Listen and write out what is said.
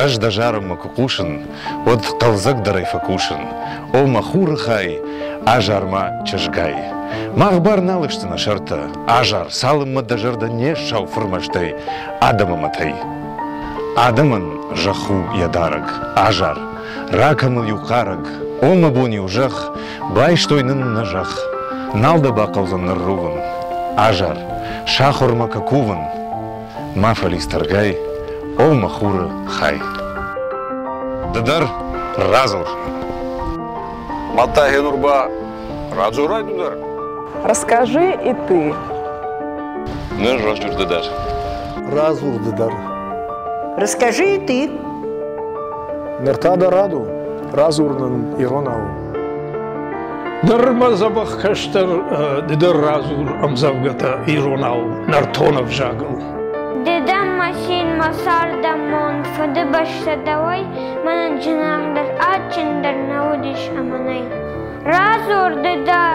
Ӕз дӕ зарынмӕ куы хъусын, уӕд хъӕлдзӕгдӕрӕй фӕкусын. О, мӕ хуры хай, азар-ма чызгай. Мах бар нал сты нӕ сӕртӕ, азар, цалынмӕ дӕ зӕрдӕ не ссау фырмӕстӕй, адӕмы мӕтӕй. Адӕмӕн зӕхх у йӕ дарӕг, азар, ракӕ мыл иу хъарӕг, о мӕ бон-иу зӕхх, байстой нын нӕ зӕхх. Нал дӕ бахъӕудзӕн ныррувын, азар, сахуыр мӕ кӕ кувын. Ма фӕлиз тӕргай, о мӕ хуры хай. Ды дӕр радзур. Мадта гъенур ба радзорай ду дӕр. Расскажи и ты. Ныр радзур ды дӕр. Радзур ды дӕр. Расскажи и ты. Ныр та дӕ рад у, радзур нын иронау. Ныр мӕ дзӕбӕх кӕстӕр ды дӕр радзур ӕмдзӕвгӕтӕ иронау, нӕртон ӕвзагыл. Ды дӕ мӕ цин, мӕ цардамонд, фыдыбӕстӕ дӕуӕй мӕнӕн зынаргъдӕр, адджындӕр нӕ уыдис ӕмӕ нӕй. Радзур ды дӕр.